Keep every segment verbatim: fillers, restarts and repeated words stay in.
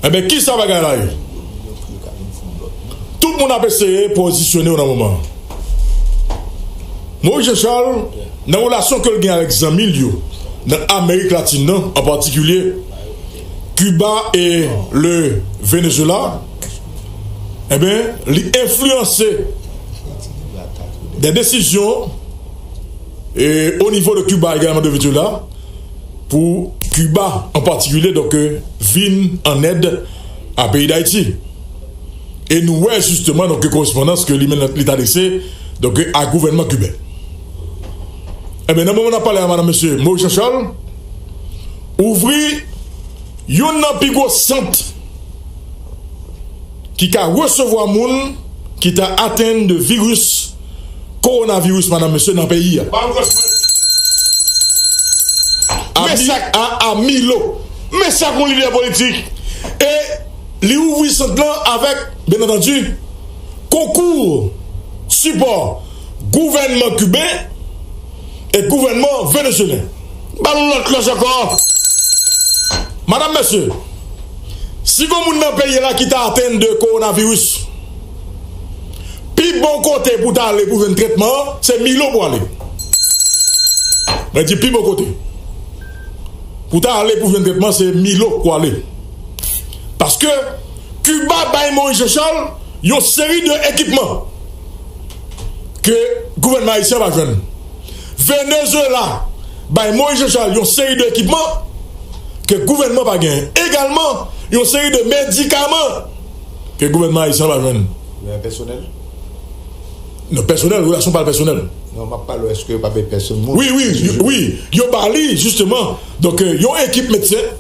Enben, kisa bagay la ye? Tout moun ap eseye pozisyone yo nan moman an. Moïse Jean Charles, nan relasyon ke l gen avèk zanmi l yo nan Amerik Latin nan, an patikilye Kiba e le Venezuela, enben, li enfliyanse de desizyon e o nivo de Kiba egalman de Venezuela, pou Kiba an patikilye, donk, euh, vin an èd a peyi Dayiti. E nou wè jisteman, donk, korespondans ke li menm li t adrese, donk, a gouvènman kiben. Enben, nan moman n ap pale a madanm mesye Moïse Jean Charles, ouvri youn nan pi gwo sant ki ka resevwa moun ki ta atenn de viris kowonaviris, madanm mesye, nan peyi a. Ba m kòs mwen. A Men Mi- sa- a, a Milo. Men sa k yon lidè politik. E li ouvri sant lan avèk, byen antandi, konkou sipò gouvènman kiben e gouvènman venezuelen. Ba nou lòt klòch ankò. Madanm mesye, si gon moun nan peyi la ki ta atenn de kowonaviris, pi bon kote pou ta ale pou jwenn tretman an, se Milo pou ale. Mwen di pi bon kote pou ta ale pou jwenn tretman, se Milo pou ale. Paske Kiba bay Moïse Jean Charles yon seri de ekipman ke gouvènman ayisyen pa jwenn. Venezuela bay Moïse Jean Charles yon seri de ekipman ke gouvènman pa genyen. Egalman, yon seri de medikaman ke gouvènman ayisyen pa jwenn. Men pèsonèl? Non, pèsonèl, relasyon pa pèsonèl. Non, m ap pale, èske yo pa bay pèsonn moun? Wi, wi, wi, yo ba li, jisteman. Donk, euh, yon ekip medsen,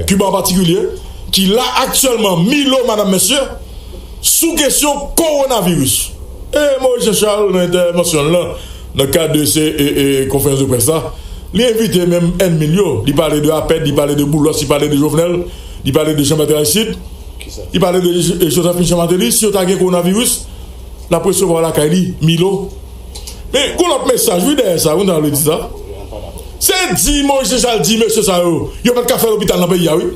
Kiba an patikilye, ki la aktyèlman, Milo, madanm mesye, sou kesyon kowonaviris. E Moïse Jean Charles, nan entèvansyon l lan, nan kad de se, e, e, konferans de près la, li envite menm ènmi l yo. Li pale de Apèd, li pale de Boulos, li pale de Jovenel, li pale de Jean Bertrand Aristide, li pale de Jo- Josephine Jean Martelly. Si yo ta gen kowonaviris, l ap resevwa lakay li, Milo. Men, gon lòt mesaj, wi, dèyè sa, wi, nou ta vle di sa. Se di Moïse Jean Charles di mesye sa yo, yo pa t ka fè lopital nan peyi a, wi.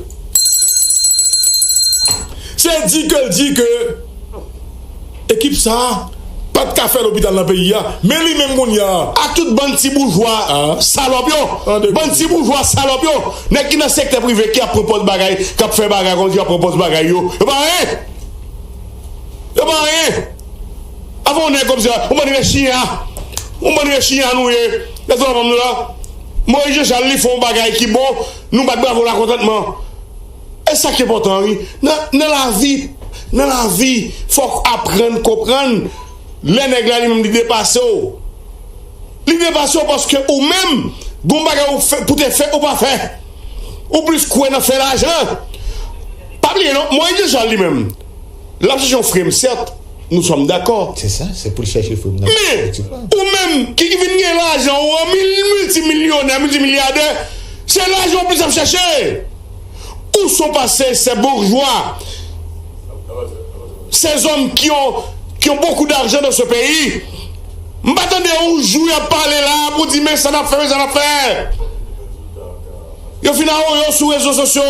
Se di ke l di ke ekip sa a pa t ka fè lopital nan peyi a. Men li menm kounye a. Ak tout bann ti boujwa salòp yo. Bann ti boujwa salòp yo. Nèg ki nan sektè prive ki ap pran pòz bagay, k ap fè bagay, kòmsi y ap pran pòz bagay yo. Yo pa anyen. Yo pa anyen. Avan yon nèg kòmsi, yon bann rechiya. Yon bann rechiya nou ye. Lè zòt ap nou la. Moïse Jean Charles, li fè yon bagay ki bon, nou bat bravo lakontantman. E sa ki enpòtan, wi. Nan, nan lavi, nan lavi, fòk aprann konprann lè nèg la li menm li depase w. Li depase w paske ou menm, gon bagay ou fè, pou te fè, ou pa fè. Ou plis kwè nan fè lajan. Pa bliye non, Moïse Jean Charles li menm, l ap chèche yon frèm, sèt, nous sommes d'accord. Se sa, se pou l chèche frèm nan. Men, ou menm ki, ki vin gen lajan, ou an mil, miltimilyonè, miltimilyadè, se lajan ou plis ap chèche. Où sont passés ces bourgeois, ces hommes qui ont, qui ont beaucoup d'argent dans ce pays? M pa tande yon jou y ap pale la pou di men sa n ap fè, men sa n ap fè. Yo fin awo yo sou rezo sosyo.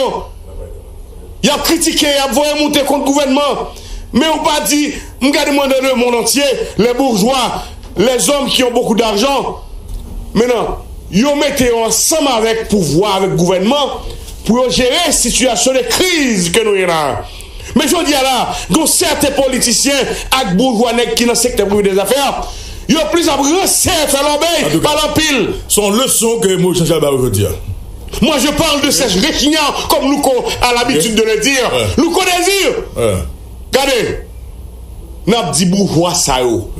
Y ap kritike, y ap voye moute kont gouvènman. Men ou pa di, m gade mwen dans le monde entier, les bourgeois, les hommes qui ont beaucoup d'argent. Mentnan, yo mete yo ansanm avèk pouvwa, avèk gouvènman, pou yo jere sitiyasyon de kriz ke nou ye la. Men jodi a la, gon sèten politisyen ak boujwa nèg ki nan sektè prive dèzafè, yo plis ap ranse fè lòbèy pa l anpil. Se yon leson ke Moïse Jean Charles ba yo jodi a. Moi, je parle de ces rechignards, comme Louko a l'habitude de le dire. Louko Désir. Gade, n ap di boujwa sa yo,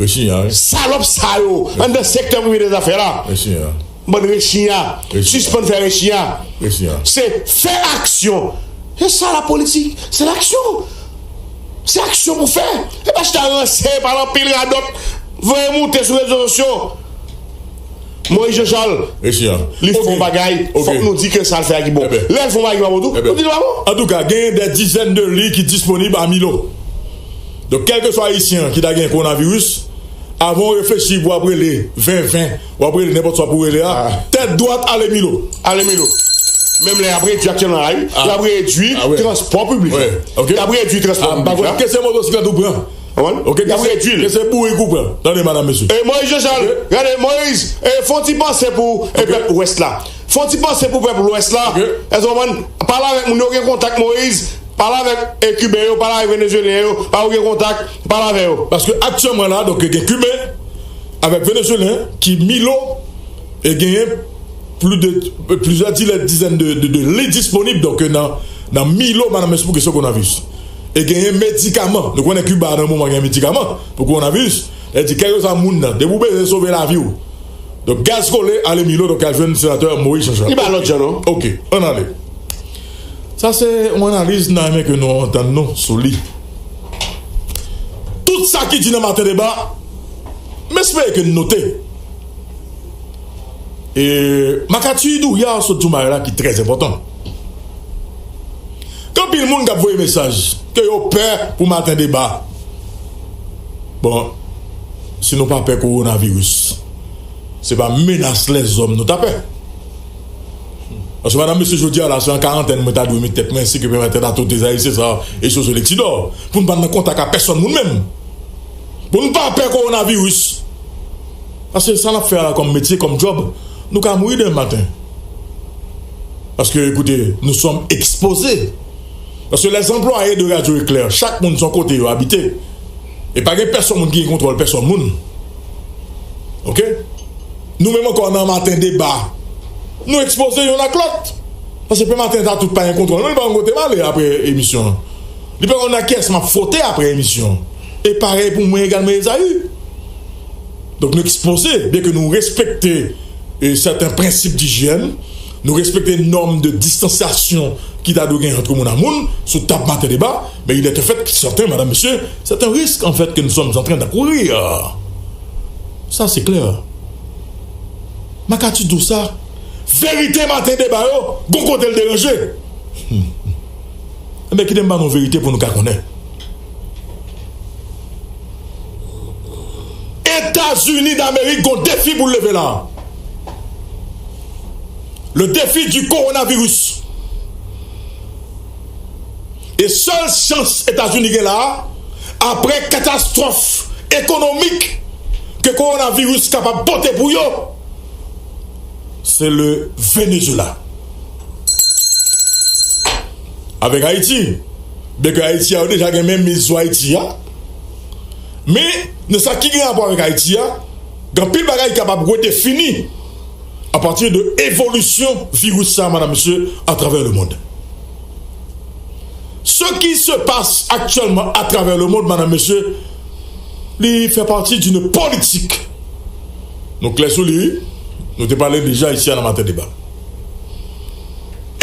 salòp sa yo, anndan sektè prive dèzafè la. Bann rechiya. Sispann fè rechiya. Se fè aksyon. Se sa lapolitik. Se laksyon. Se aksyon pou fè. E pa chita ranse, pale anpil radòt, voye moute sou rezo sosyo. Moïse Jean Charles, li fè yon bagay, fòk nou di ke sa l fè a ki bon. Lè l fè yon bagay ki pa bon tou, nou di li pa bon. Antouka, genyen dè dizèn de li ki disponib a Milo. Donk, kèlkeswa Ayisyen ki ta gen kowonaviris, avan w reflechi pou w ap rele ven ven, w ap rele nenpòt sa pou w rele a, tèt dwat, ale Milo. Ale Milo. Menm lè y ap redui aktyèlman la, wi. Ah. Y ap redui, ah, wi, transpò piblik la. Wi. Ok. Y ap redui transpò, ah, piblik la. Ke se motosiklèt ou pran. Konprann? Ok, y ap redui l. Ke se bourik ou pran. Tande, madanm, mesye. E Moïse Jean Charles, ok, gade, Moïse, e, fè yon ti panse pou, e, ok, pèp Lwès la. Fè yon ti panse pou pèp Lwès la. Ok. Èske w konprann? Pale avèk moun yo, gen kontak Moïse. Pale avèk, e, Kiben yo, pale avèk Venezuelyen yo, pa ou gen kontak, pale avè yo. Paske aktyèlman la, donk, gen Kiben avèk Venezuelyen ki Milo, e genyen plis de, plizyè dilè, dizèn de, de, de lit disponib, donk, nan, nan Milo, madanm, mesye, pou kesyon kowonaviris. E genyen medikaman. Nou konnen Kiba, nan moman, gen medikaman pou kowonaviris. E di, kèlkeswa moun nan, depi w bezwen sove lavi w. Donk, gaz kole, ale Milo, donk, al jwenn senatè Moïse Jean Charles. Li pa lòt jan, non. Ok, ann ale. Sa se yon analiz n a renmen ke nou antann nou sou li. Tout sa ki di nan Maten Deba, m espere ke n note. E Makati Douya sot di yon bagay la ki trè enpòtan. Gen anpil moun k ap voye mesaj ke yo pè pou Maten Deba. Bon, si nou pa pè kowonaviris, se pa menas lèzòm nou ta pè. Paske, madanm, mesye, jodi a la, se an karantèn mwen ta dwe met tèt mwen, si ke pèmèt a tout Ayisyen sa, e sou Solexidor, pou n pa nan kontak a pèsonn moun menm. Pou n pa pè kowonaviris. Paske sa n ap fè a la kòm metye, kòm djòb, nou ka mouri demen maten. Paske, ekoute, nous sommes exposés. Paske les employés de Radio Éclair, chak moun se yon kote yo abite. E pa gen pèsonn moun ki gen kontwòl pèsonn moun. Ok? Nou menm ankò nan Maten Deba, nou ekspoze youn ak lòt. Paske pè maten ta tout pa gen kontwòl. Mwen, li pa konn kote m ale apre emisyon an. Li pa konn nan kiyès m ap fwote apre emisyon an. E parèy pou mwen egalman, Ezaü. Donk, nou ekspoze, byenke nou respekte, e, sèten prensip dijyèn, nou respekte nòm de distansyasyon ki ta dwe gen ant moun a moun sou tab Maten Deba, men il est un fait certain, madame, monsieur, c'est un risque, en fait, que nous sommes en train de courir. Sa, se klè. Makati di w sa, verite Maten Deba yo, gon kote l deranje. Hmm. Enben, kite m ba nou verite pou nou ka konnen. Etazini Damerik gon defi pou l leve la. Le défi du coronavirus. E sèl chans Etazini gen la, apre katastwòf ekonomik ke kowonaviris kapab pote pou yo, se le Venezuela. Avèk Ayiti, byenke Ayiti a yo deja gen menm miz sou Ayiti a, men nan sa ki gen rapò avèk Ayiti a, gen anpil bagay ki kapab redefini à partir de évolution virus sa, madame, monsieur, à travers le monde. Ce qui se passe actuellement à travers le monde, madame, monsieur, li fait partie d'une politique. Nou klè sou li, nou te pale deja isi a nan Maten Deba.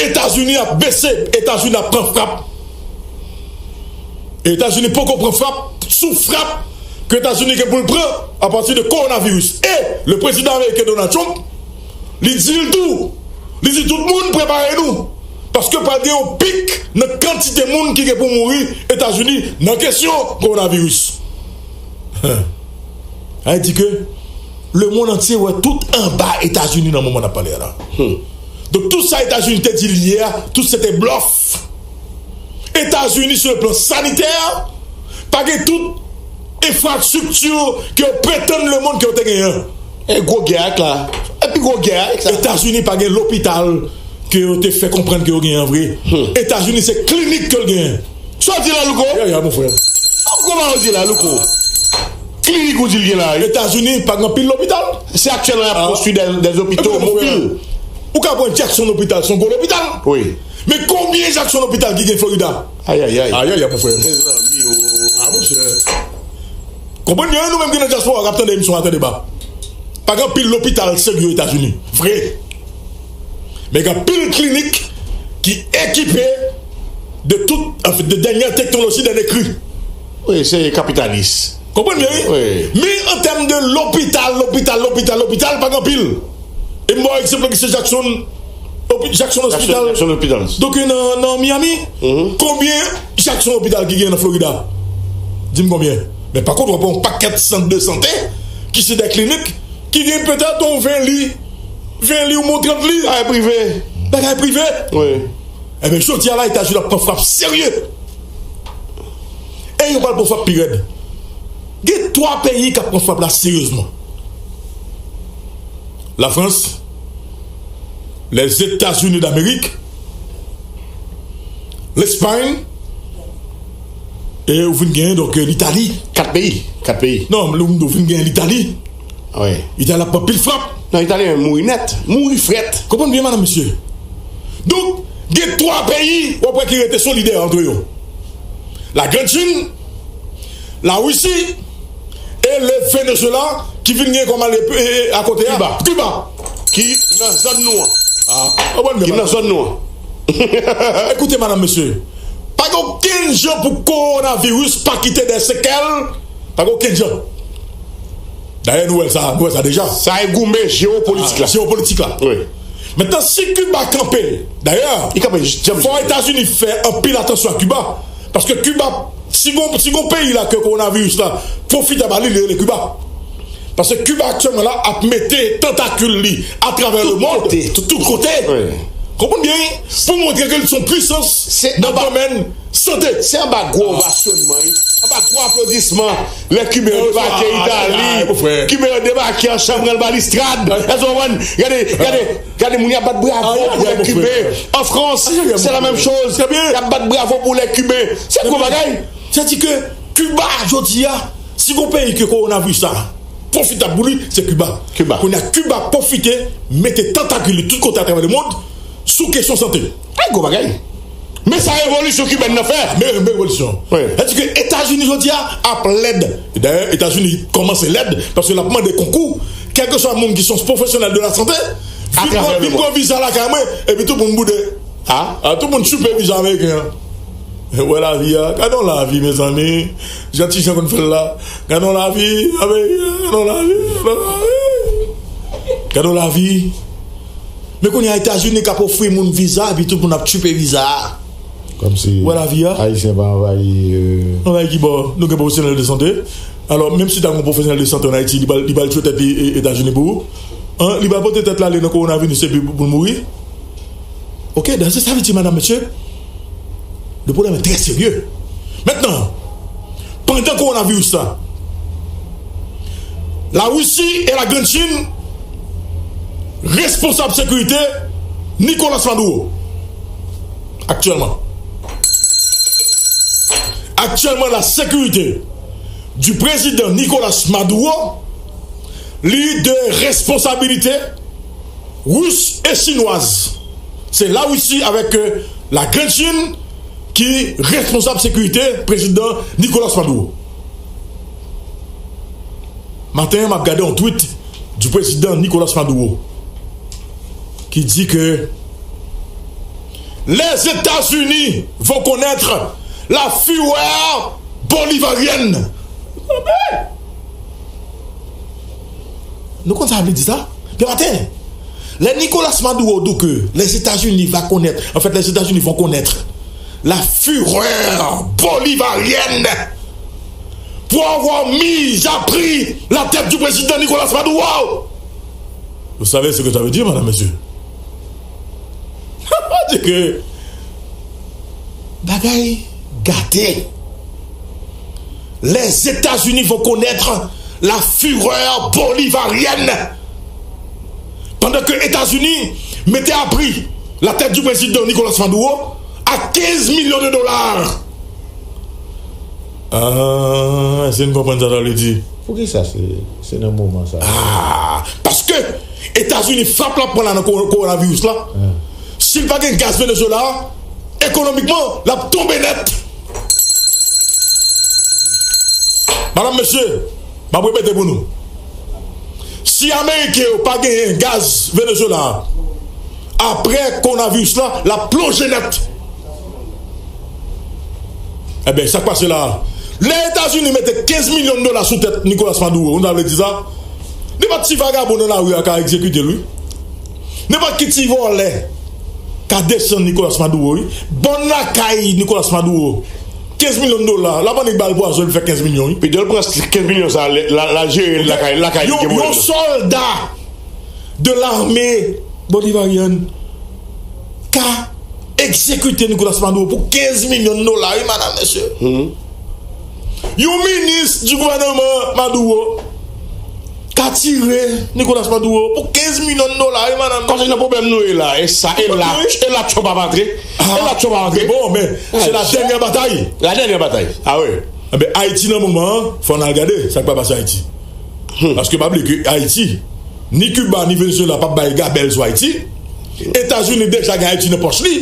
Etazini ap bese, Etazini ap pran frap. Etazini poko pran frap sou frap ke Etazini gen pou l pran apati de kowonaviris. E le prezidan ameriken Donald Trump, li di l tou, li di tout moun prepare nou. Paske pral gen yon pik nan kantite moun ki gen pou mouri Etazini nan kesyon kowonaviris. Sa vle di ke lemonn antye wè tout anba Etazini nan moman n ap pale a la. Donk, tout sa Etazini te di l ye a, tout se te blòf. Etazini, sou le plan sanitè, pa gen tout enfrastrikti ke yo pretann lemonn ke yo te genyen. E gwo gè a k la. E pi gwo gè a k sa. Etazini pa gen lopital ke yo te fè konprann ke yo genyen vre. Etazini, se klinik ke l genyen. Sa w di la, Louko? Ya, ya, mon frè. Kòman w di la, Louko? Klinik ou di l gen la, wi. Etazini pa gen anpil lopital. Se aktyèlman y ap konstwi de, de lopito mobil. Ou ka pran Jackson Lopital, se yon gwo lopital. Wi. Men konbyen Jackson Lopital ki gen Florida? Ayayay. Ayayay, mon frè. Mezanmi, o. A, monchè. Konprann byen, nou menm ki nan dyaspora, k ap tande emisyon Maten Deba. Pa gen anpil lopital serye Etazini. Vre. Men gen anpil klinik ki ekipe de tout, anfen, de dènyè teknoloji dènye kri. Wi, se kapitalis. Konprann byen, wi? Wi. Men an tèm de lopital, lopital, lopital, lopital, pa gen anpil. E m ba w egzanp ki se Jackson, lopi-, Jackson Hospital. Jackson Hospital. Donk, nan, nan Miami, konbyen Jackson Hospital ki gen nan Florida? Di m konbyen. Men pa kont, w ap wè yon pakèt sant de sante ki se de klinik ki gen petèt yon ven li, ven li ou yon trant li. A, e prive. Bagay prive. Wi. Ebyen, jodi a la, Etazini ap pran frap serye. E yo pral pran frap pi rèd. Gen twa peyi k ap pran frap la seryezman. Lafrans, Lèzetazini Damerik, Lespay, e ou vin genyen, donk, Litali. Kat peyi. Kat peyi. Non, ou vin genyen Litali. Wi. Itali ap pran pil frap. Non, Italyen mouri nèt. Mouri frèt. Konprann byen, madanm, mesye. Donk, gen twa peyi, w ap wè ki rete solidè antre yo. Lagrann Chin, Larisi, e le Venezuela, ki vin gen kòm ale, e, e, akote a. Kiba. Kiba. Ki nan zòn nou an. Ah, ki nan zòn nou an. Ekoute, madanm, mesye. Pa gen okenn jan pou kowonaviris pa kite de sekèl. Pa gen okenn jan. Dayè, nou wè sa, nou wè sa deja. Sa e goumen jewopolitik la. Ah, jewopolitik la. Wi. Mentnan, si Kiba kanpe, dayè, fò Etazini fè anpil atansyon a Kiba. Paske Kiba, si gon, si gon peyi la ke kowonaviris la pwofite ba li, li rele Kiba. Paske Kiba aktyèlman la ap mete tantakil li atravè lemonn, tout kote. Tout kote. Wi. Konprann byen, wi, pou montre ke li se yon pwisans nan domèn sante. Se anba gwo ovasyonman, wi. Anba gwo aplodisman. Lè Kiben yo debake Itali, Kiben yo debake an chanm nan balistrad. Èske w konprann? Gade, gade, gade moun y ap bat bravo pou lè Kiben. An Frans, se la menm choz. Y ap bat bravo pou lè Kiben. Se gwo bagay. Sètadi ke Kiba, jodi a, si gon peyi ke kowonaviris la pwofitab pou li, se Kiba. Kiba. Kounye a, Kiba pwofite mete tantakil li tout kote atravè lemonn sou kesyon sante. Ay, gwo bagay. Men sa revolisyon kibèn nan fè. Men, men revolisyon. Wi. Sètadi ke Etazini jodi a ap lèd. Dayè, Etazini kòmanse lèd paske l ap mande konkou, kèlkeswa moun ki se yon pwofesyonèl de la sante, vin pran, vin pran viza lakay mwen, epi tout moun boude. Ah, tout moun tchipe viza ameriken an. Wè lavi a. Gade yon lavi, mezanmi. Jan ti Jan konn fè l la. Gade yon lavi, gade yon lavi, gade yon lavi. Gade yon lavi. Men kounye a, Etazini k ap ofri moun viza, epi tout moun ap tchipe viza a. Kòmsi Ayisyen pa anvayi, euh, anvayi ki bò? Nou gen pwofesyonèl de sante. Alò, menm si ta gen yon pwofesyonèl de sante ann Ayiti, li pral, li pral tchwe tèt li, e, Etazini pou ou. An, li pral pote tèt la ale nan kowonaviris epi pou, pou l mouri. Ok, dan se sa vle di, madanm, mesye, le problème est très sérieux. Mentnan, pandan kowonaviris la, Larisi e Lagrann Chin responsab sekirite Nicolas Maduro. Aktyèlman. Aktyèlman, la sécurité du président Nicolas Maduro, li de responsabilité ris e chinwaz. Se Larisi avèk, euh, Lagrann Chin ki responsab sekirite prezidan Nicolas Maduro. Maten an, m ap gade yon tweet du président Nicolas Maduro ki di ke les États-Unis vont connaître la fureur bolivarienne. Nou konn sa vle di sa? Demen maten, lè Nicolas Maduro di ke les États-Unis va connaître, en fait, les États-Unis vont connaître la fureur bolivarienne pour avoir mis à prix la tête du président Nicolas Maduro. Vous savez ce que ça veut dire, madame, monsieur? Sa vle di ke bagay gate. Les États-Unis vont connaître la fureur bolivarienne. Pandan ke Etazini mete a pri la tèt du président Nicolas Maduro a kenz milyon de dola. Ah, èske n konprann sa sa vle di? Poukisa se, se nan moman sa? Ah, paske Etazini frap l ap pran la nan ko-, kowonaviris la. Si l pa gen gaz Venezuela a, ekonomikman, l ap tonbe nèt. Madanm, mesye, m ap repete pou nou. Si Ameriken yo pa genyen gaz Venezuela a, apre kowonaviris la, l ap plonje nèt. Ebyen, sa k pase la a? Lè Etazini mete kenz milyon dola sou tèt Nicolas Maduro, nou ta vle di sa? Nenpòt ti vagabon nan lari a ka egzekite l, wi. Nenpòt ki ti vòlè ka desann Nicolas Maduro, wi. Bann lakay Nicolas Maduro, kenz milyon dola, l ap annik ba l pwazon, l fè kenz milyon, wi. Pito l pran kenz milyon sa, l, l, l al jere l lakay, lakay li gen pwoblèm nan. Yon sòlda de l'armée bolivarienne ka egzekite Nicolas Maduro pou kenz milyon dola, wi, madam, mesye. Yon minis di gouvènman Maduro ka tire Nicolas Maduro pou kenz milyon dola, wi, madam. Kote nan pwoblèm nou ye la? E sa, e la, e la Trump ap antre. E la Trump ap antre. Bon, men se la dènyè batay. La dènyè batay. Ah wi. Enben, Ayiti nan moman an, fò n al gade sa k pa pase Ayiti. Paske pa bliye ke Ayiti, ni Kiba, ni Venezuela p ap bay gabèl sou Ayiti. Etazini deja gen Ayiti nan pòch li.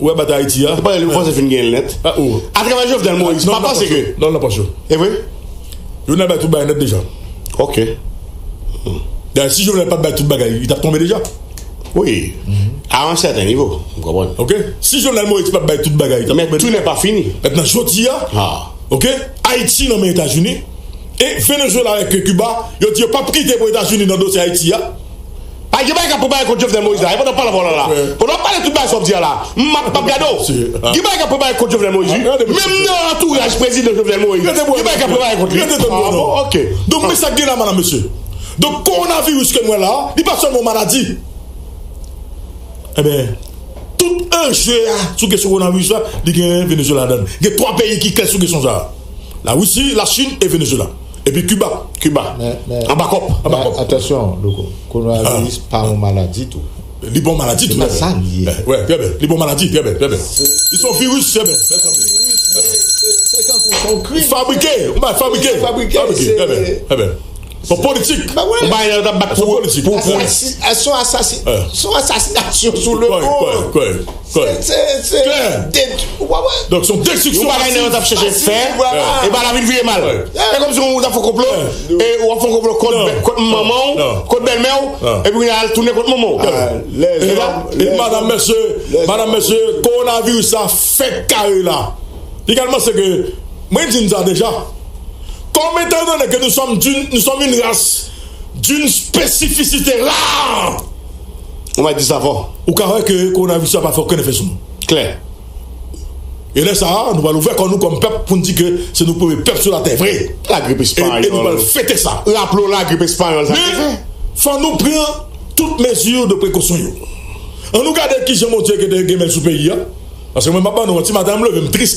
Ou wè batay Ayiti a? Se pa li, Franse fin gen l nèt. Ah, oh. Atravè Jovenel Moïse, pa panse ke. Non, nan pòch yo. E vre? Jovenel bay tout bagay nèt deja. Ok. Dayè, si Jovenel pa t bay tout bagay, li t ap tonbe deja. Wi. A yon sèten nivo, m konprann. Ok? Si Jovenel Moïse pa t bay tout bagay, li t ap tonbe deja. Men tou nèt pa fini. Mentnan, jodi a, ok? Ayiti nan men Etazini. E Venezuela avèk Kiba, yo di yo p ap kite pou Etazini nan dosye Ayiti a. Pa gen bagay k ap prepare kont Jovenel Moïse la. E pandan w pale la. Pandan w ap pale tout bagay sa w ap di a la, m ap, m ap gade w. Gen bagay k ap prepare kont Jovenel Moïse, wi. Menm nan antouraj prezidan Jovenel Moïse, gen bagay k ap prepare kont li. Ah bon, ok. Donk, men sa k gen la, madam, mesye. Donk, kowonaviris ke n wè la, li pa sèlman yon maladi. Enben, tout anje a sou kesyon kowonaviris la, li gen Venezuela ladan l. Gen twa peyi ki klè sou kesyon sa a. Larisi, Lachin e Venezuela. Epi Kiba. Kiba. Anba kòb. Anba kòb. Atansyon, Louko. Kowonaviris pa yon maladi tou. Li pa yon maladi tou. Se pa sa li ye. Wè, trè byen. Li pa yon maladi, trè byen, trè byen. Li se yon viris, trè byen. Se tankou se yon krim. Fabrike, yon bagay fabrike. Fabrike, trè byen, trè byen. Se yon politik. Yon bagay nan yo t ap bat pou, pou, pou. Se yon asasi-, se yon asasi-, se yon asasinasyon sou le kò. Se, se, se de-, w pa wè? Donk, se yon destriksyon. Yon bagay nan yo t ap chèche fè, e ba la vin vire mal. E kòmsi w t ap fè konplo, e w ap fè konplo kont, kont manman w, kont bèlmè w, epi kounye a al tounen kont manman w. E, e madam, mesye, madam, mesye, kowonaviris la fèk kare la. Egalman, se ke, mwen di n sa deja. Comme étant donné que nous sommes d'une, nous sommes une race d'une spécificité rare. Ou mèt di sa fò. Ou ka wè ke kowonaviris la pa fè okenn efè sou nou. Klè. E lè sa a, nou pral ouvè kò nou kòm pèp pou n di ke se nou premye pèp sou latè vre. Lagrip espanyòl. E, e nou pral fete sa. Raple w lagrip espanyòl sa te fè. Men, fò nou pran tout mezi de prekosyon yo. Ann nou gade kijan Bondye te gen men l sou peyi a. Paske mwen, m p ap ba nou manti, maten an, m leve, m tris.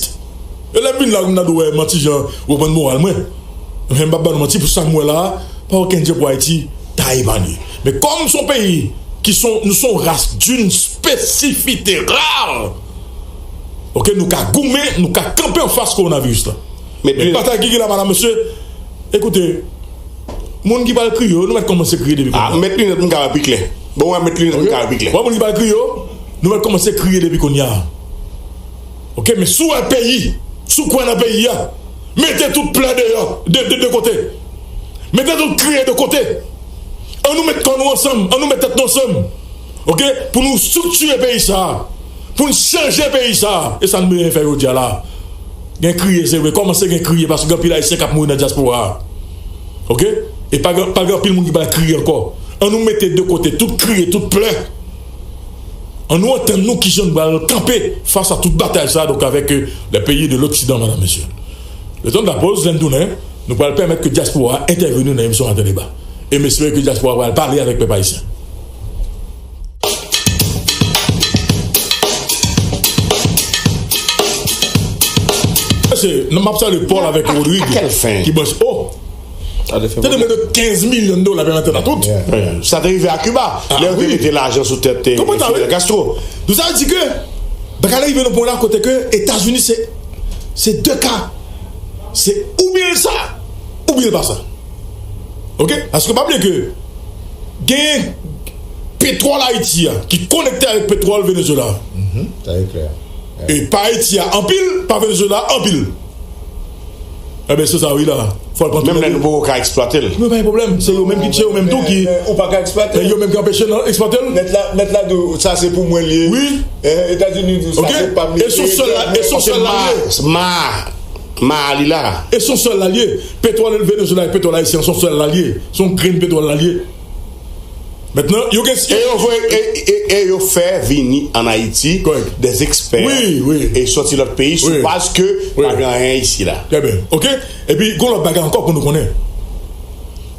E lè m vin la, m nan dwe wè manti jan reprann moral mwen. Men m p ap ba nou manti, pou sa m wè la a, pa okenn dye pou Ayiti ta epanye. Men kòm se yon peyi ki se yon, nou se yon ras d'une spécificité rare, ok, nou ka goumen, nou ka kanpe anfas kowonaviris la. Men batay ki gen la, madam, mesye, ekoute, moun ki pral kriye yo, nou mèt kòmanse kriye depi kounye a. Mèt linèt m ka wè pi klè. Bon, wè, mèt linèt m ka wè pi klè. Wè, moun ki pral kriye yo, nou mèt kòmanse kriye depi kounye a. Ok, men si w wè peyi, si w kwè nan peyi a, mete tout plè deyò, de, de, de kote. Mete tout kriye de kote. Ann nou met kò nou ansanm, ann nou met tèt nou ansanm. Ok? Pou nou estriktire peyi sa a. Pou n chanje peyi sa a. E sa n bezwen fè jodi a la. Gen kriye, se vre. Kòmanse gen kriye paske gen anpil Ayisyen k ap mouri nan dyaspora a. Ok? E pa gen, pa gen anpil moun ki pral kriye ankò. Ann nou mete de kote tout kriye, tout plè. Ann nou antann nou kijan nou pral kanpe fas a tout batay sa a, donk, avèk, euh, les pays de l'Occident, madam, mesye. Le temps de la pause, lè n tounen, nou pral pèmèt ke dyaspora a entèveni nan emisyon Maten Deba. E m espere ke dyaspora a pral pale avèk pèp ayisyen. Mesye, m ap salye Paul avèk Rodrigue ki branche. Oh! Te demande kenz milyon dola pou mete nan tout. Sa te rive a Kiba. Lè yo te mete lajan sou tèt, eh, Fidel Castro. Donk, sa vle di ke bagay la rive nan pwen la kote ke Etazini se, se de ka. Se oubyen l sa, oubyen l pa sa. Ok? Paske pa bliye ke gen petwòl Ayiti a ki konekte avèk petwòl Venezuela. Sa e klè. E pa Ayiti a anpil, pa Venezuela anpil. Enben, se sa wi la. Fò l pran tout. Menm lè nou poko ka eksplwate l. Men pa gen pwoblèm. Se yo menm ki, se yo menm tou ki. Men, men ou pa ka eksplwate l. Se yo menm ki anpeche n eksplwate l. Mèt la, mèt la di w, sa se pou mwen l ye. Wi. Eh, Etazini di w, sa se pa m li ye. E se yon sèl la, e se yon sèl la l ye. Ma, ma, ma li la. E se yon sèl la l ye. Petwòl Venezuela e petwòl ayisyen, se yon sèl la l ye. Se yon grenn petwòl la l ye. Mentnan, yo gen. E yo voye, e, e, e yo fè vini ann Ayiti des experts e soti lòt peyi sou baz ke pa gen anyen isi la. Trè byen. Ok? Epi, gen lòt bagay ankò pou nou konnen.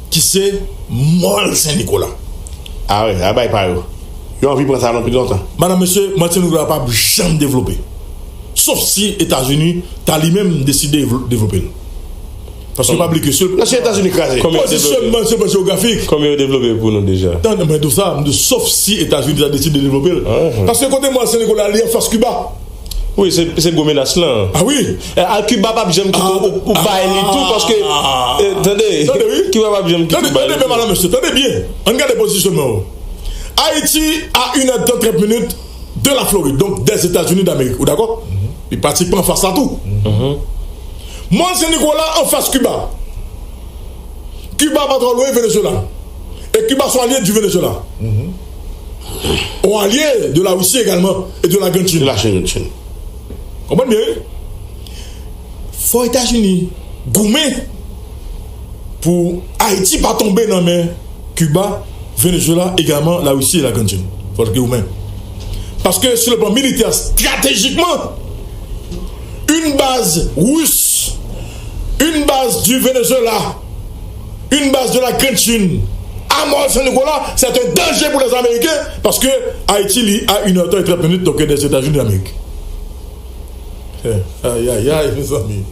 Ki se Mòl Sen Nikola. Ah wi, a bay pa yo. Yo anvi pran sa nan pi lontan. Madanm, mesye, Matinik la p ap janm devlope. Sof si Etazini ta li menm deside devlo-, devlope l. Paske pa bliye ke sèl. Nan si Etazini kraze. Konbyen yo devlope? Pozisyonman, sèlman jewografik. Konbyen yo devlope pou nou deja? Tann, mwen di w sa, m di w, sof si Etazini ta deside devlope l. Paske kote mwen, Sen Nikola, li anfas Kiba. Wi, se, se gwo menas lan. Ah wi. Eh, ah, Kiba p ap janm kite ou, ou bay li tou, paske, eh, tande, Kiba p ap janm kite ou bay li tou. Tande, tande byen, madanm, mesye, tande byen. Ann gade pozisyonman yo. Ayiti a une heure de temps, trente minutes de la Floride, donc des États-Unis d'Amérique. Ou dakò? Li pratikman anfas la tou. Mòn Sen Nikola anfas Kiba. Kiba pa twò lwen Venezuela. E Kiba se yon alye di Venezuela. Un allié de la Russie également et de la Grande Chine. De la Grande Chine. Konprann byen, wi? Fò Etazini goumen pou Ayiti pa tonbe nan men Kiba, Venezuela, également la Russie et la Grande Chine. Fò l goumen. Paske sur le plan militaire, stratégiquement, une base russe, une base du Venezuela, une base de la Grande Chine à Mont Saint-Nicolas, c'est un danger pour les Américains parce que Haïti, li, à une heure et trente minutes, donc, des États-Unis d'Amérique. Eh, ay, ay, ay, mezanmi.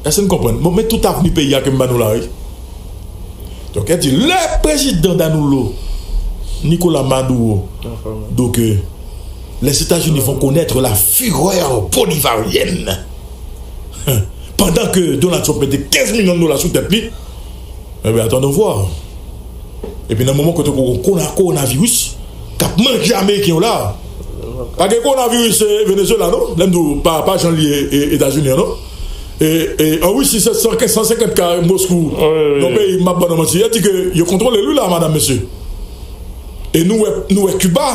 Èske n konprann? Bon, men tout avni peyi a ke m ba nou la, wi. Donk, e di, le président Danilo Nicolas Maduro, donc, euh, les États-Unis vont connaître la fureur bolivarienne. Pendant que Donald Trump mete kenz milyon dola sou tèt li, eh bien, attendons voir. Epi nan moman kote ou gen kona-, kowonaviris k ap manje Ameriken yo la, pa gen kowonaviris, eh, Venezuela, non? Lè m di w, pa, pa jan l ye, eh, Etazini an, non? E, e, an Risi, se san, san senkant ka Moskou. Wi, wi, wi. Yon peyi, m ap ban nou manti. Yo di ke yo kontwole l, wi, la, madanm, mesye. E nou wè, nou wè Kiba,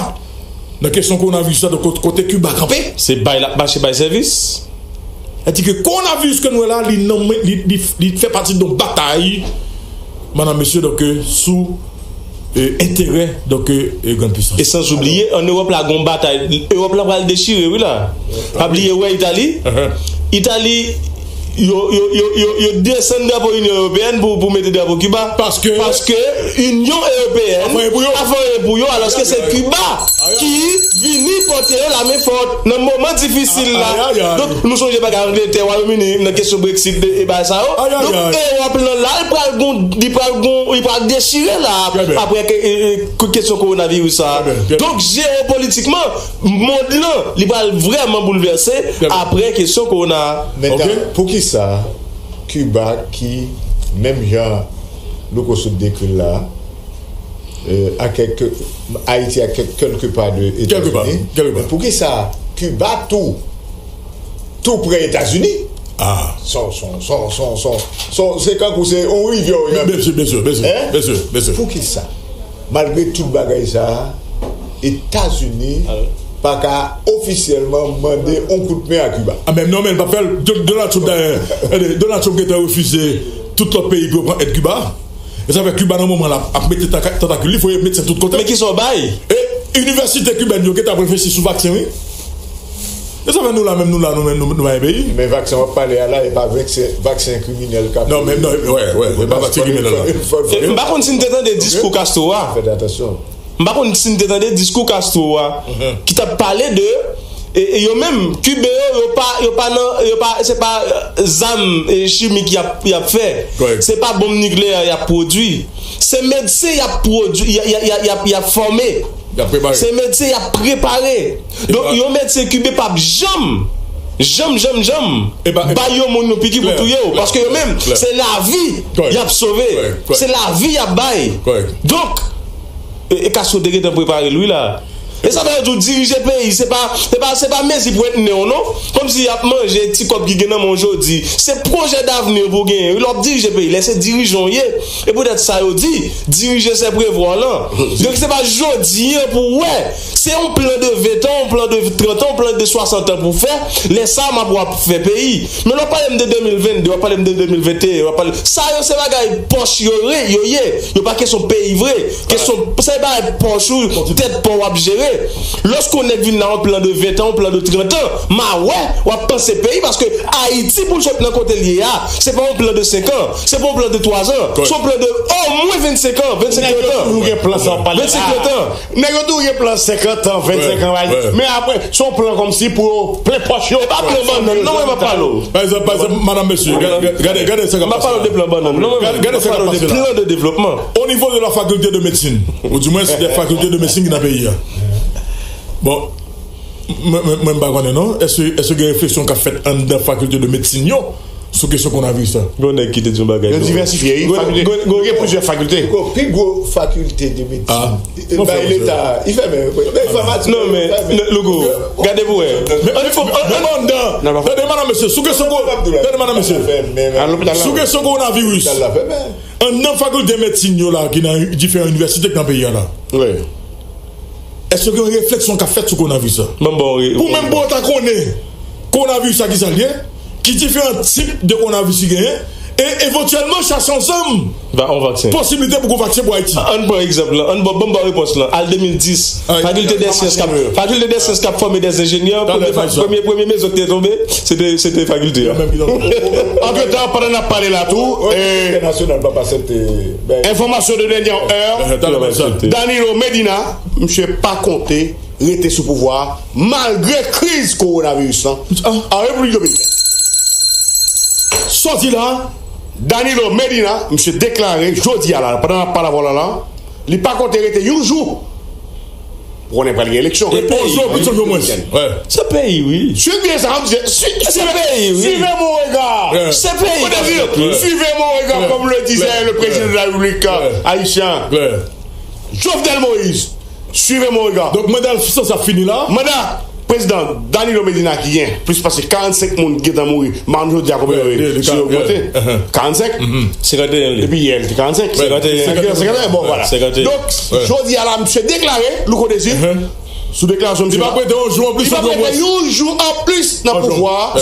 nan kesyon kowonaviris la, donk, kot-, kote Kiba kanpe? Se bay l ap mache bay sèvis. Sa di ke kowonaviris ke nou wè la, li nan men, li, li, li fè pati de yon batay, madanm, mesye, donk, euh, sou, euh, enterè, donk, euh, euh, grann pisans. E sans oubliye, ann Ewòp la, gon batay. Ewòp la pral dechire, wi, la. Pa bliye, wè Itali. Itali, yo, yo, yo, yo, yo desann drapo Inyon Ewopeyèn pou, pou mete drapo Kiba. Paske Inyon Ewopeyèn pa fè anyen pou yo, alòske se Kiba ki vini pote yo lamen fòt nan moman difisil la. Donk, nou sonje bagay Angletè, Wayòm Ini, nan kesyon Brexit, e, e bagay sa yo. Donk, Ewòp lan la, li pral gon, li pral gon, li pral dechire la, apre ke, e, e, kesyon kowonaviris sa. Donk, jewopolitikman, mond lan, li pral vrèman boulvèse apre kesyon kowona. Men, poukisa Kiba ki, menm jan Louko sot dekri l la, euh, à quelques, Haïti à quel-, quelques pas de États-Unis. Kèlke pa, kèlke pa. Men poukisa Kiba tou, tou prè Etazini? Ah. Son, son, son, son, son, son, se kankou se yon rivyè w nan. Byen si, byen si, byen si. Hein? Byen si, byen si. Poukisa? Malgre tout bagay sa a, Etazini pa ka ofisyèlman mande yon kout men a Kiba. Ah, men non, men l p ap fè l. Do-, Donald Trump, dayè, gade, Donald Trump gentan refize tout lòt peyi pou yo pran èd Kiba. E sa fè Kiba, nan moman la, ap mete taka-, tantakil li, fò yo met sa tout kote. Men kisa w bay? E inivèsite kibèn yo gentan ap reflechi sou vaksen, wi. E sa fè nou la menm, nou la, nou menm, nou, nou pa gen peyi. Men vaksen w ap pale a la, e pa vaksen, vaksen kriminèl k ap. Non, men non, wè, wè, wè, pa vaksen kriminèl la. M pa konn si n te tande diskou Castro a. Fè atansyon. M pa konn si n te tande diskou Castro a, ki t ap pale de, e, e yo menm, Kiben yo, yo pa, yo pa nan, yo pa, se pa, eh, zam, eh, chimik y ap, y ap fè. Se pa bonm nikleyè y ap pwodui. Se medsen y ap pwodui, y a, y a, y a, y ap, y ap fòme. Y ap prepare. Se medsen y ap prepare. Donk, yon medsen kiben p ap janm, janm, janm, janm bay yon moun yon piki pou touye w. Paske yo menm, se lavi y ap sove. Se lavi y ap bay. Donk, e, e Castro te gentan prepare l, wi, la. E sa fè yo di w dirije peyi, se pa, se pa, se pa mezi pwent nen w, non. Kòmsi y ap manje ti kòb ki gen nan men w jodi. Se pwojè davni pou w genyen, wi, lè w ap dirije peyi. Lè se dirijan w ye, e poutèt sa yo di, diriger c'est prévoir, non. Donk, se pa jodi a pou w wè. Se yon plan de ven tan, yon plan de trant an, yon plan de swasant an pou w fè. Lè sa, m ap w ap fè peyi. Men lè w ap pale m de de mil venn de, w ap pale m de de mil venteyen, w ap pale, sa yo se bagay pòch yo re-, yo ye. Yo pa kesyon peyi vre. Kesyon, se bagay pòch ou, tèt pa w w ap jere. Lòske yon nèg vin la yon plan de ven an, yon plan de trant an, m a wè w ap panse peyi, paske Ayiti pou l sot nan kote l ye a, se pa yon plan de senk an, se pa yon plan de twa zan, se yon plan de omwen vennsenk an, vennsenk trant an. Nèg yo toujou gen plan sa w pale la. Vennsenk trant an. Nèg yo toujou gen plan senkant an, vennsenk an, men apre, se yon plan kòmsi pou yo plen pòch yo. E pa plan bannann non mwen m ap pale w. Pa egzanp, pa egzanp, madanm, mesye, gade, gade, gade sa k ap pase la. M ap pale w de plan bannann non mwen, m ap pale w de plan de devlopman. Au niveau de la faculté de médecine, ou du moins des facultés de médecine ki nan peyi a. Bon, mwen, mwen, mwen m pa konnen non. Èske, èske gen refleksyon k ap fèt anndan fakilte de medsin yo sou kesyon kowonaviris la? Gen yon nèg ki te di yon bagay. Yo divèsifye, wi. Yo gen plizyè fakilte. Pi gwo fakilte de medsin bay leta, li fèmen. Non, men, louko, gade pou wè. Men anndan, tande, madanm, mesye, sou kesyon ko-, tande, madanm, mesye, sou kesyon kowonaviris, anndan fakilte medsin yo la, ki nan diferan inivèsite k nan peyi a la, èske gen yon refleksyon k ap fèt sou kowonaviris la? Pou menm pou w ta konnen kowonaviris la, ki sa l ye, ki diferan tip de kowonaviris ki genyen, e evantyèlman chache ansanm posiblite pou gon vaksen pou Ayiti. Ann pran egzanp lan, ann ban, ban m ba w repons lan. Al de mil dis, fakilte dè syans k ap, fakilte dè syans k ap fòme dè enjenyè, premye, premye, premye mezon ki te tonbe, se te, se te fakilte a. Antretan, pandan n ap pale la tou, e, enfòmasyon de dènyè è, Danilo Medina, misye pa konte rete sou pouvwa a, malgre kriz kowonaviris lan an Repiblik Dominikèn. Sòti la, Danilo Medina, misye deklare jodi a la, pandan n ap pale avè w la, la, li pa konte rete yon jou. Ou konnen pral gen eleksyon. E peyi, wi. Se peyi, wi. Swiv byen sa, m di, se peyi, wi. Suivez mon regard. Se peyi. Suivez mon regard, comme le disait le président de la République haïtien, Jovenel Moïse. Suivez mon regard. Donk, manda l sansa fini la. Manda prezidan Danilo Medina ki gen plis pase karannsenk moun ki gentan mouri, men jodi a konbyen yo ye? Si yo ogmante? Karannsenk? Senkanteyen li. Epi yè, li te karannsenk. Senkanteyen. Senkanteyen, bon, vwala. Donk, jodi a la, misye deklare, Louko Désir, sou deklarasyon misye la, li pa prete yon jou anplis, li pa prete yon jou anplis nan pouvwa a,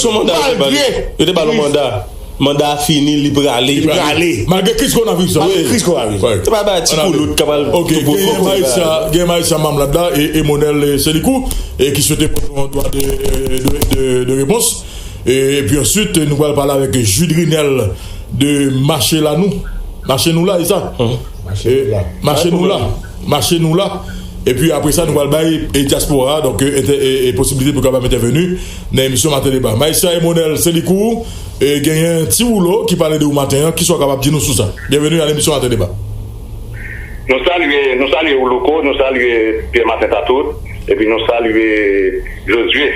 malgre yo te ba l yon manda. Manda a fini, li prale. Li prale. Malgre kriz kowonaviris la. Malgre kriz kowonaviris la. Se pa bay ti koulout k ap al. Ok, gen Maïsia, gen Maïsia Mamlad la, e Emonel, e Selikou, e ki swete poze yon dwa de, de, de, de repons. E, epi answit, nou pral pale avèk Judrinel de Mache Lanou. Mache Nou La, e sa? Mache Nou La. Mache Nou La. Epi apre sa, nou pral bay, e, dyaspora a, donk, e, ente-, e, e, posibilite pou kapab entèveni nan emisyon Maten Deba. Maïsia Emonel Selikou, e, genyen Ti Woulo ki pale de ou maten an. Kisa w kapab di nou sou sa? Byenveni nan emisyon Maten Deba. Nou salye, nou salye ou, Louko, nou salye Pierre Martin Tatout, epi nou salye Josué.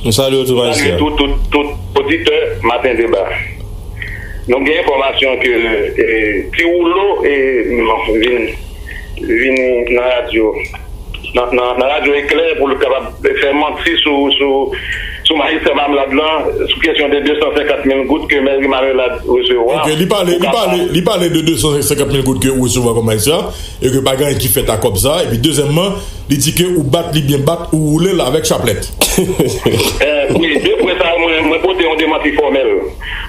Nou salye w tou, Maïsia. Salye tout, tout, tout oditè Maten Deba. Nou gen enfòmasyon ke, e, Ti Woulo, e, vin, vin nan radyo, nan, nan, nan radyo Eklè pou l kapab fè manti sou, sou, sou Maïsia Mamlad lan, sou kesyon de de san senkant mil goud ke mèri Mamelad resevwa. Ok, li pale, li pale, li pale de de san senkant mil goud ke ou resevwa kòm Maïsia, e ke pa gen anyen ki fèt a kòb sa. Epi dezyèmman, li di ke ou bat li byen bat, ou woule l avèk chaplèt. Eh, wi, de pwen sa, mwen, mwen pote yon demanti fòmèl.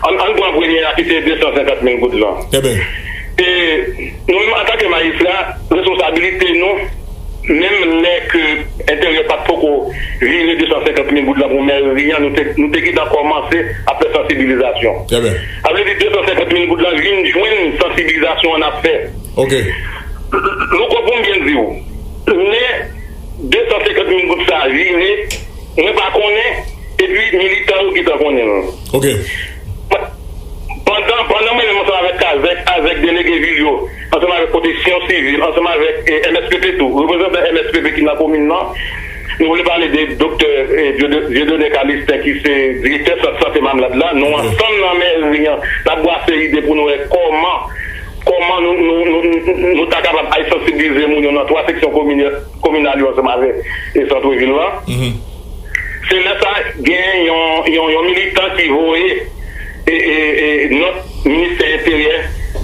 Ann, ann pran premye a ki se de san senkant mil goud lan. Ebyen. E nou menm antanke majistra, responsabilite nou, menm lè ke Enteryè pa t poko vire de san senkant mil goud lan pou mèri an, nou te, nou te gentan kòmanse ap fè sansibilizasyon. Sa vle di de san senkant mil goud lan vin jwenn sansibilizasyon an ap fè. Ok. Louko, pou m byen di w, lè de san senkant mil goud sa vire, mwen pa konnen, epi militan yo gentan konnen l. Ok. Pa-, pandan, pandan mwen menm ansanm avèk Kazèk, avèk delege vil yo, ansanm avèk pwoteksyon sivil, ansanm avèk, eh, M S P P tou, reprezantan M S P P ki nan komin nan, nou vle pale de doktè, eh, Dieudonné Calistin, ki se direktè sant sante Mamlad la. Nou ansanm nan mèri an, n ap bwase ide pou nou wè kòman, kòman nou, nou, nou, nou, nou ta kapab al sansibilize moun yo nan twa seksyon komin-, kominal yo ansanm avèk, eh, sant vil lan. Se lè sa, gen yon, yon, yon militan ki voye, e, e, e, nòt ministè enteryè,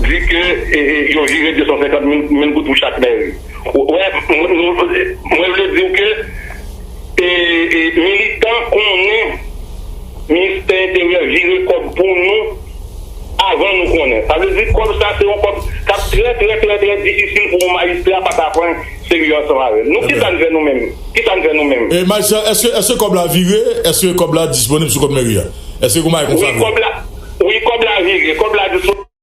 di ke, e, e, yo vire de san senkant mil goud pou chak mèri. Ou wè, mwen, mwen, mwen vle di w ke, e, e, militan konnen ministè enteryè vire kòb pou nou avan nou konnen. Sa vle di kòb sa se yon kòb k Trè, trè, trè, trè difisil pou yon majistra pa ta pran serye ansanm avè l. Nou, kisa n fè nou menm? Kisa n fè nou menm? E majistra, èske, èske kòb la vire? Èske kòb la disponib sou kont meri a? Èske gen yon bagay konsa? Wi, kòb la, wi, kòb la vire. Kòb la disponib.